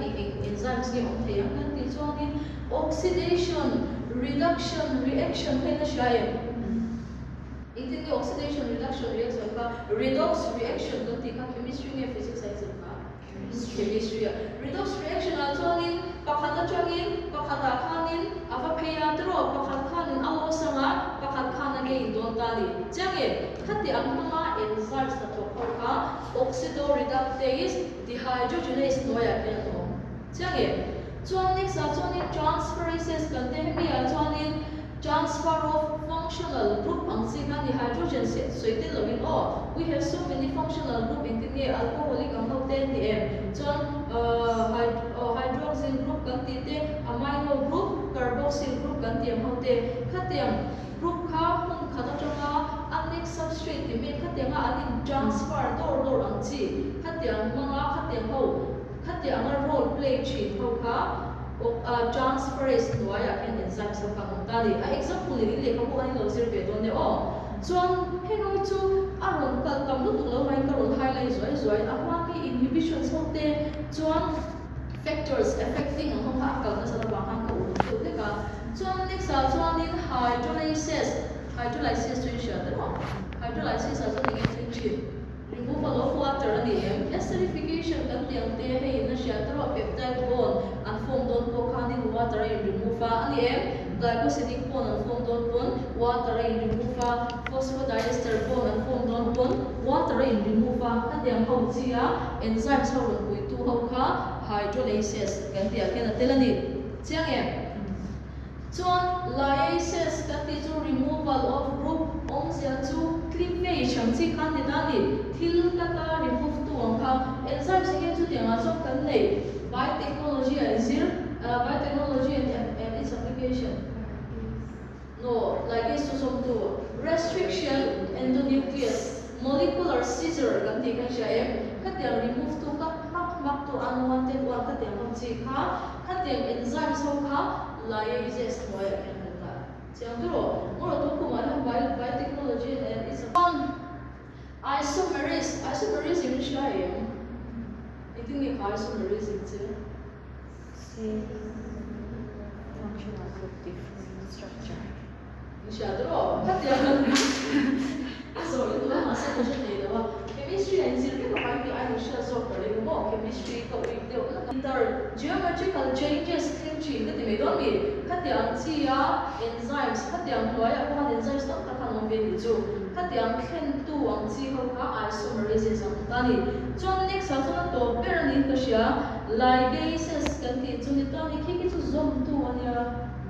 hian eng eng enzymes nge awm thei ang kan tih chuanin oxidation, reduction, reaction kha in a hria em? Engtin nge oxidation, reduction, reaction kha redox reaction kan tih kha chemistry nge physics a inzir kha? Chemistry a redox reaction ah chuanin pakhat atangin pakhat ah khanin a va phei a tiraw pakhat khanin a loss anga pakhat khan a gain dawn ta a ni. Chiang em? Khati ang hmanga enzymes hnathawk ho kha oxidoreductase dehydrogenase hnuaiah khian an awm. Chiang em? Chuan next ah chuanin transferases kan te hemi ah chuanin Transfer of functional group ang chi kha ni hydrogen sawi tel lovin aw we have so many functional group engtin nge alcoholic ang ho te an ti em chuan hydroxyl group kan tih te amino group carboxyl group kan tih ang ho te khatiang group kha hmun khat atanga a next substrate ti mek khatianga an in transfer dawr dawr ang chi khatiang hmanga khatiang ho khatiang anga role play thin ho kha Transferase hnuaiah khian enzymes ho kha an awm ta a ni. A example in in lehkhabu an inlo zir ve dawn nia aw. Chuan heng ho hi chu a rawn kal tam lutuk lo vangin ka rawn highlight zuai zuai. A hma khi inhibitions ho te chuan factors affecting ang ho kha a kal nasa lovang khan ka uluk deuh hlek a. Chuan next ah chuanin hydrolysis, hydrolysis chu in hria te maw? Hydrolysis ah chuan eng nge thil thin? Removal of water a ni em? Esterification kan tih ang te hei in a hriat erawh peptide bond an form dawn pawh khanin water a in remove a a ni em? Glycosidic bond an form dawn pawn water a in remove a, phosphodiester bond an form dawn pawn water a in remove a, khatiang ho chi a enzymes ho rawn puitu ho kha hydrolases kan tih ah khian a tel a ni. Chiang em? Chuan liases kan tih chu removal of group awmzia chu cleavage ang chi khan ni ta ni, thil ka ta remove tu ang kha. Enzymes hi chutiang ah chuan kan nei biotechnology ah inzir, biotechnology and its application, no, ligase chu zawm tu, restriction endonuclease, molecular scissor kan tih kha hria em, khatiang remove tu ka hmak hmak tu unwanted one khatiang ho chi kha. Khatiang enzymes ho kha lyases hnuaiah khian kan dah chiang tur aw. Ngawrh tu khumah hian biotechnology and its a Isomerase, isomerism i hria em? Engtin nge kha isomerism che? Same functional group different structure. I hria tur aw. Khatiang a zawh in duh a mahse ka hre thei lo a. Chemistry a inzir vek avangin tih aiin hriat zawk ka ring maw? Chemistry ka uih deuh hlek a. Inter geometrical changes thleng thin ka ti mai dawn mi? Khatiang chi a enzymes khatiang hnuaiah pawh khan enzymes tam tak khan awm ve tih chu khatiang thlentu ang chi ho kha isomerases ang ta ni. Chuan next ah chuan a tawp ber a niin ka hria ligases kan tih chu ni ta ni khi khi chu zawmtu a nia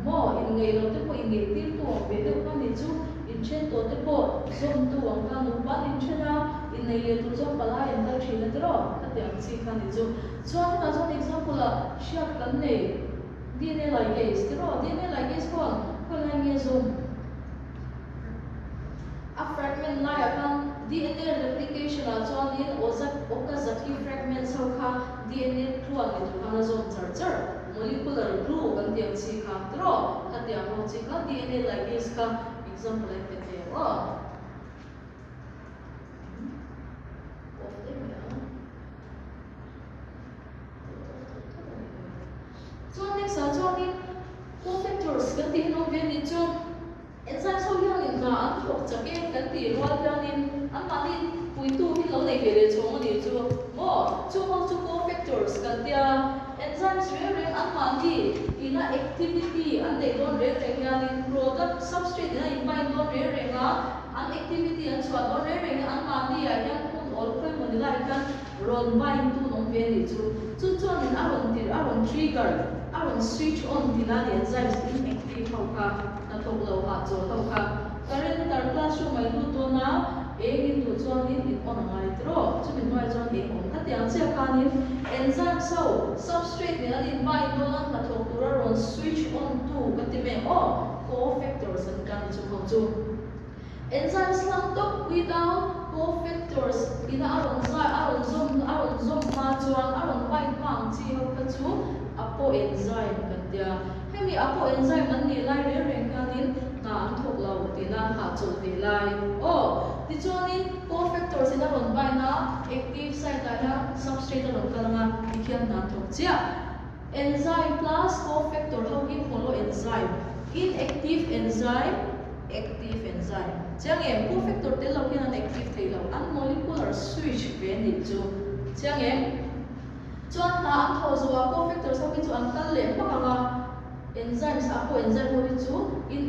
maw? Inngeih lo te pawh inngeih tirtu ang ve deuh kha ni chu. Inthen tawh te pawh zawmtu ang kha nupa an inthen a, innei leh tur zawk palai an kal thin a tiraw? Khatiang chi kha ni chu. Chuan hetah chuan example ah hriat kan nei DNA ligase tiraw? DNA ligase khawn khawilai nge zawm? A fragment laiah khan DNA replication ah chuanin Okazaki fragments ho kha DNA tluan ni tur khan a zawm char char, molecular glue kan tih ang chi kha tiraw? Khatiang ho chi kha DNA ligase kha example a inpe thei ang aw. Off daih mai ang. Chuan next ah chuanin cofactors kan tih hi an awm ve a nih chu. Enzymes ho hianin hna an thawk chak e kan tih rual hianin anmahni puitu hi lo nei ve leh chhawng a nih chu maw? Chung ho chu cofactors kan tia, enzymes reng reng anmahni ina activity an neih dawn reng reng hianin product substrate ina in bind dawn reng reng a, an activity an chhuah dawn reng reng hian anmahni ah hian hun awl khawi maw ni lai hian rawn bind tu an awm ve a nih chu. Chu chuanin a rawn tirh, a rawn trigger, a rawn switch on ti la ni enzymes inactive ho kha. Hnathawk lo hah chawl ho kha current tar classroom a in lut dawn a, eng in duh chuanin in on a ngai tiraw? Chumi hnuaiah chuan eng awm khatiang chiah khanin enzymes ho substrate nen an in bind dawn a, hnathawk tura rawn switch on tu ka ti mai ang aw, cofactors an kan chung ho chu. Enzymes hlang tawp without cofactors ina a rawn zai a rawn zawm a rawn zawm hma chuan a rawn bind hma ang chi ho kha chu apoenzyme kan tia. Hemi apoenzyme an nih lai reng reng hianin hna hna an thawk lo tih nan hahchawlh ve lai aw. Tichuanin cofactors in a rawn bind a, active site ah hian substrate a rawn kal ang a, tikhian hna an thawk chiah. Enzyme plus cofactor ho hi holoenzyme, inactive enzyme, active enzyme. Chiang em? Cofactor tel lo hian an active thei lo, an molecular switch ve nih chu. Chiang em? Chuan hna an thawh zuah cofactors ho hi chu an kal leh hmak ang a, enzymes ah pawh enzyme ho hi chu in.